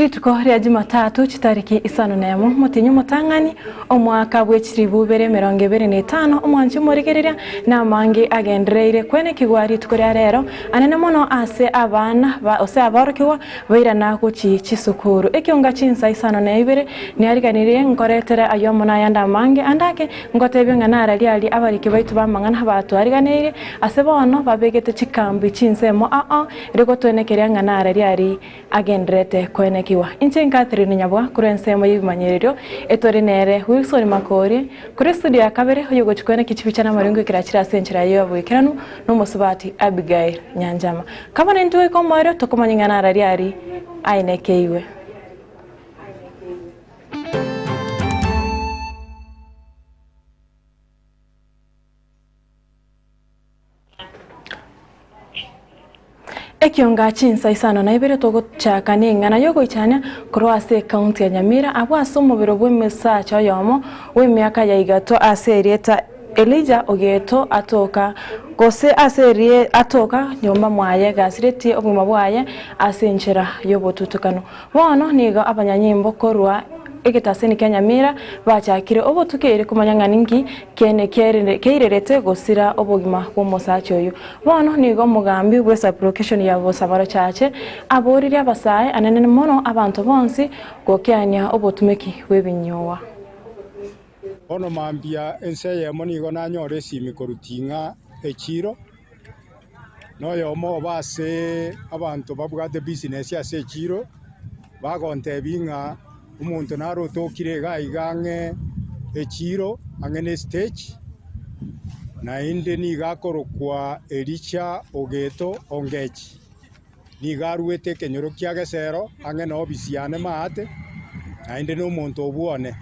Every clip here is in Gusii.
Rituko ria Jumatatu chitariki isano nemo omotienyi omotang'ani omwaka bwe chilifu ibere emerongo ebere na etano omwanchi omorigereria na amange agendereire kwenekigwa rituko ria rero anene mono ase abana ba gose aborokigwa bairana gochi chisukuru. Ekionga chinsa isano na ibere niariganirie nkoretere ayio amo nayande amange ande ake ngotebie ng'a nararia aria abariki baito b'amang'ana batwariganeirie ase bono babegete chikambi chinsemo ao erio gotwenekeria ng'a nararia aria agendererete koenekigwa. Inche Catherine Nyabwa korwa ensemo y'ebimanyererio etore nere Wilson Makori korwa estudio ya kabere oyogochia koenekia chibicha na amaringo ekero achire ase enchera y'oboikeranu na omosubati Abigail Nyanchama. Kaba nintwe goika omoerio tokomanya ng'a narari aria aenekeigwe. Ekionga chinsa isano na ibere togochaka neng'ana y'ogoichania korwa ase ecounty ya Nyamira abwo ase omobere bw'omosacha oyomo bw'emiaka ya igato ase erieta Elijah Ogeto atoka gose ase erie atoka nyomba mwaye gasiretie obogima bwaye ase enchera y'obotutukanu. Bono nigo abanyanyimbo korwa egetaseni kia Nyamira bachakire obotuki erio komanya ng'a ninki kiene keirerete gosira obogima bw'omosacha oyio. Bono nigo omogambi bw'esublocation ya Bosabaro Chache aboririe abasae anene mono abanto bonsi gokeania obotumeki bw'ebinyowa. Bono mambia ense eyemo nigo nanyora esimi korwa Ting'a echiiro, na oyomo obo ase abanto babwate business ase echiiro, bagontebia ng'a omonto nare otokire iga iga ang'e echiiro ang'e ne estage, naende nigo akorokwa Elisha Ogeto Ongechi. Nigo aruete ekenyoro kia Gesero ang'e na obisi yane maate, naende nomonto obwo one.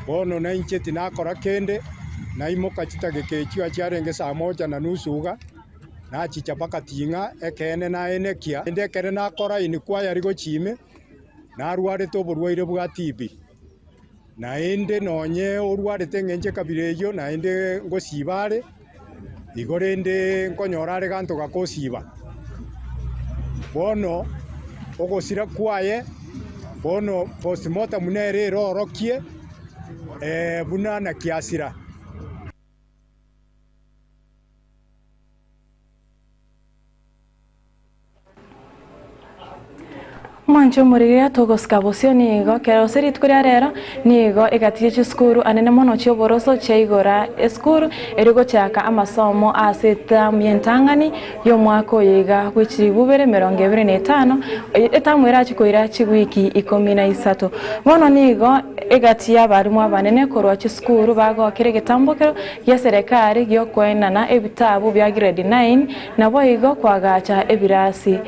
Bono nainche tinakora kende, naimoka chitageka echio chiarenge saa moja na nusu iga, nachicha mpaka Ting'a, ekeene naenekia. Naende ekero nakora inquiry gochia ime, narwarete oborwaire bwa TB. Naende nonye orwarete engencho ekabira eyio, naende ngosiba are, igo rende nkonyora are ganto gakosiba. Bono ogosira kwaye, bono postmortem nere erorokie buna naki asira. Mwanche omorigereria togosika bosio nigo kera gose rituko ria rero nigo egati ye chisukuru anene mono chi'oboroso chiaigora esukuru erio gochaka amasomo ase etamu y'entang'ani y'omwaka oyo iga bwe chilifu ibere 25 etamu erache koira chiwiki ikomi na isato. Bono nigo egati y'abarimu abanene korwa chisukuru bagokera egetambokero gia serekari gi'okoenana ebitabu bia grade 9 Naboigo koagacha ebirasi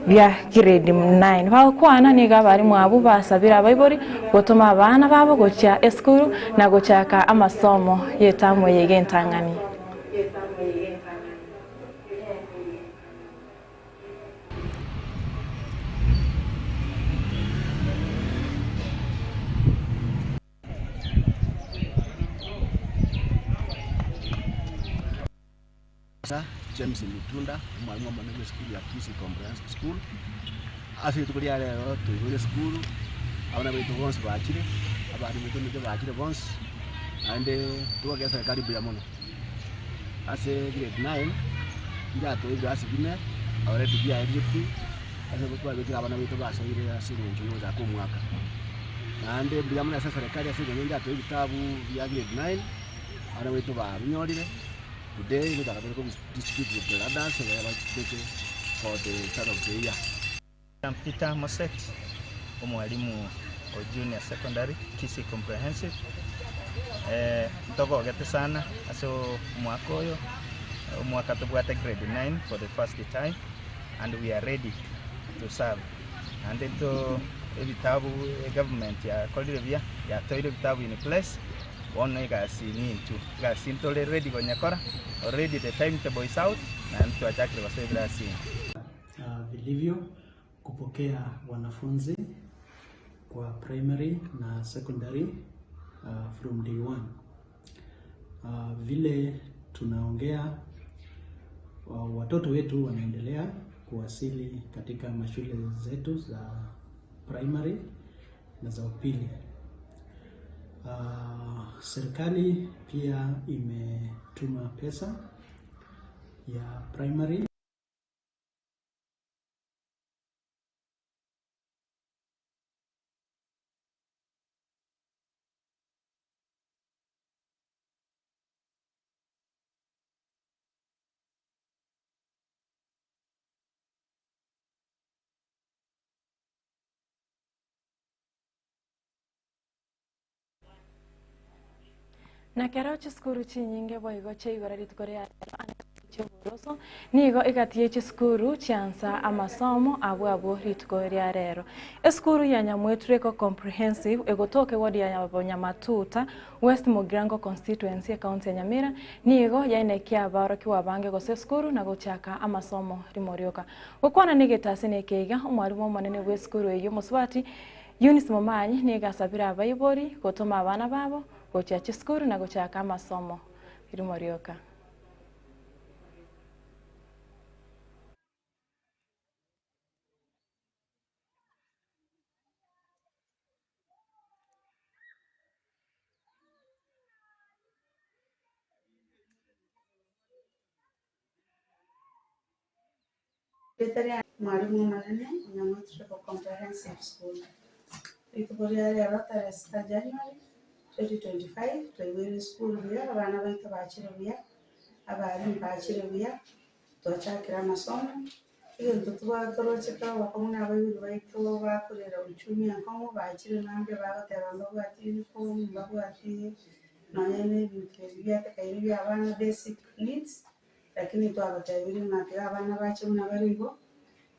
bia grade 9. Bagokwana nigo abarimu abwo basabire abaibori gotoma abana babo gochia esukuru na gochaka amasomo y'etamu eye iga entang'ani. James Mutunda, omwalimu omonene bw'esukuru ya Kisii Comprehensive School. Ase rituko ria rero toigure esukuru, abana baito bonsi bachire, abana baito nigo bachire bonsi, naende togokera eserekari mbuya mono. Ase grade nine, njatoe ebirasi bine, already biaerire pi, ase twabekire abana baito basoire ase eng'encho ya ogochaka omwaka. Naende mbuya mono ase eserekari ase eng'encho njatoe ebitabu bia grade nine, abana baito babinyorire. Today gochaka tore ko distribute to the others ekero bachete for the start of the year. I'm Peter Moset, omwalimu o Junior Secondary, Kisii Comprehensive. Eh, ntogogete sana ase omwaka oyo, omwaka tobwate grade 9 for the first time and we are ready to serve. Naende nto ebitabu egovernment yakorire buya, yatoeire ebitabu in place. Bono egasi nintwe, egasi ntore ready konyekora, already the time table is out, naende twachakire gosoa ebirasi ime. Vilivyo kupokea wanafunzi kwa primary na secondary from day one. Vile tunaongea watoto wetu wanaendelea kuwasili katika mashule zetu za. primary na za upili. Serikali pia imetuma pesa ya primary. Na kero chisukuru chinyinge boigo chiaigora rituko ria rero ande chi'oboroso, nigo egati ye chisukuru chiansa amasomo abwo abwo rituko ria rero. Esukuru ya Nyamwetureko Comprehensive egotoka eward ya Bonyamatuta, West Mugirango Constituency, ekaunti ya Nyamira, nigo yaenekia abaorokigwa abange gose esukuru na gochaka amasomo rimo rioka. Gokwana negetasi nekeiga, omwalimu omonene bw'esukuru eyio Mosubati Eunice Momanyi nigo asabire abaibori gotoma abana babo gochia chisukuru na gochaka amasomo rimo rioka. Erieta ria Mwalimu Omonene Onyamwetureko Comprehensive School. Rituko ria rero tarehe sita January 2025 twaigwere esukuru buya, abana baito bachire buya, abalimu bachire buya, twachakire amasomo, egento tobwate toroche kero obokong'u na abaibori baito bakorera uchumi enkong'u bachire mambia bagoteba mbabwati uniform, mbabwati nonye na ebinto ebi biatekaine bia abana basic needs. Lakini twabatebirie ng'a tiga abana bache buna bare igo,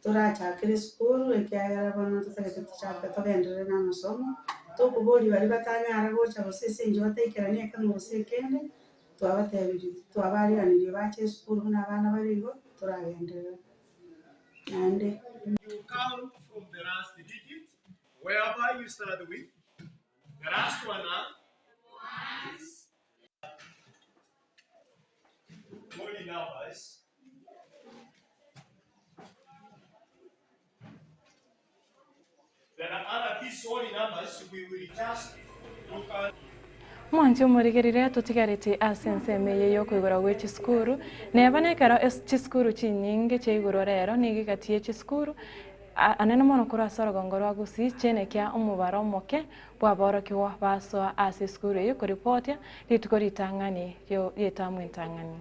torachakere esukuru ekiagera bono totagete tochake togenderere na amasomo, tokoboria baria batanyare gocha gose ase eng'encho bataikerani ekemo gose ekende, twabatebirie twabariganirie bache esukuru buna abana bare igo, toragenderere naende. You count from the last digit, whereby you start with the last one are Holy numbers. Then out of these holy numbers, we will just look at Mwanche omorigerire totigareti ase ensemo eye yokoigora gwe chisukuru neba nekero chisukuru chinyinge chiaigorwa rero nigo egati ye chisukuru anene mono korwa ase orogongo rwa Gusii chianekia omobaro omoke bw'aborokigwa basoa ase esukuru eyio koripotia rituko ritang'ani ri'etamu entang'ani.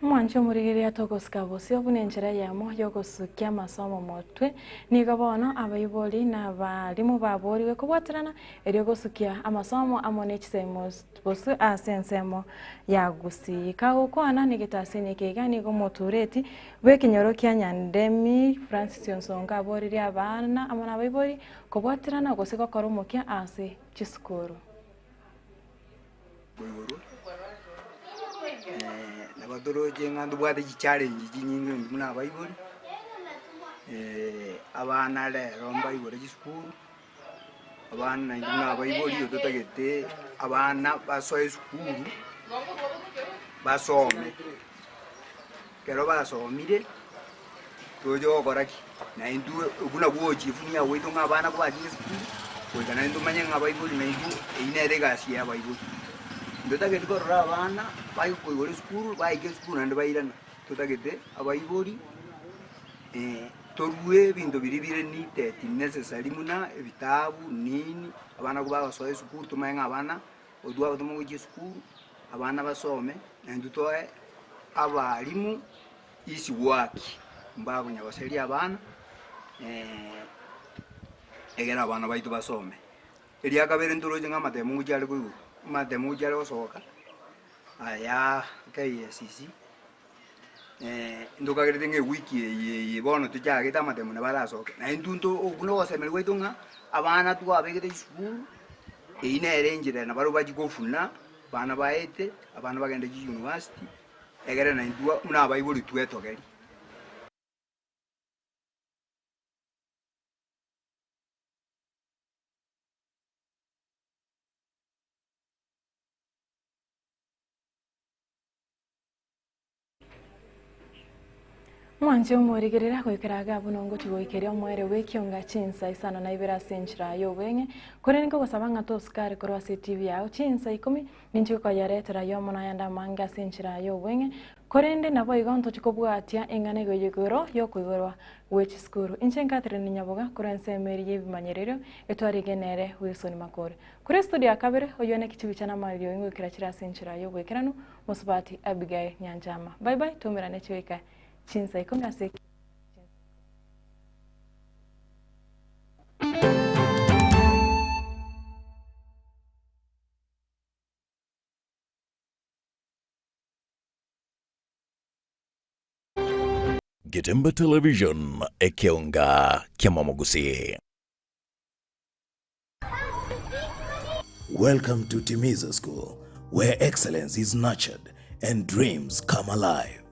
Omwanche omorigereria togosika bosio buna enchera eyemo y'ogosukia amasomo motwe, nigo bono abaibori na abalimu baborigwe kobwaterana erio gosukia amasomo amo ne chisemo bosio ase ensemo ya Gusii. Kagokwana negetasini eke iga nigo omotureti bw'ekenyoro kia Nyandemi Francis Onsongo aboririe abana amo na abaibori kobwaterana gose gokora omokia ase chisukuru. Koigorwa, nabo toroche ng'a ntobwate chichallenge chinyinge intwe buna abaibori, abana rero mbaigore chisukuru, abana naintwe buna abaibori igo totagete abana basoe esukuru, basome. Ekero basomire, toche gokora ki? Naintwe buna bwochifunia gwaito ng'a abana kobachire esukuru, goika naende tomanye ng'a abaibori naintwe eyio nere egasi ya abaibori. Ntotageti korora abana bagokoigora esukuru, baika esukuru naende bairana, totagete abaibori torue ebinto biria bire needed necessary buna ebitabu nini, abana kobagosoa esukuru tomanye ng'a abana. Otwagotoma gochia esukuru, abana basome, naintwe toe abalimu easy work, mbakonya goseria abana, egere abana baito basome. Eria kabere ntoroche ng'a amatemo ngochia are koigwa, amatemo ngochia are gosoka, aya KICC, ntokagerete ng'a ewiki eye eye bono tochagete amatemo nabo arasoke. Naende intwe nto okwo na ogosemeria gwaito ng'a abana twabegete chisukuru, eyio nere enchera nabarobwo bachia kofuna, abana baete, abana bagende chiuniversity, egere naintwe buna abaibori twetogerie. Mwanche omorigerera goikera iga buna ongochi goikeria omoerio bw'ekionga chinsa isano na ibere ase enchera y'obweng'e, korende nkogosaba ng'a tosukare korwa ase etibi yao chinsa ikomi, ninche gokoyeretera ayio amo nayande amange ase enchera y'obweng'e, korende naboigo ntochi kobwatia eng'ana igo igoro y'okoigorwa gwe chisukuru. Inche Catherine Nyaboga korwa ensemo eria y'ebimanyererio etwarige nere Wilson Makori. Korwa estudio ya kabere, oyio neki chibicha na amariogi ngoikera chire ase enchera y'oboikeranu, Mosubati Abigail Nyanchama. Bye bye, toumerane chigoika chinsa ikomi ase. Getembe Television, ekeonga ki'amamogusii. Welcome to Timiza School, where excellence is nurtured and dreams come alive.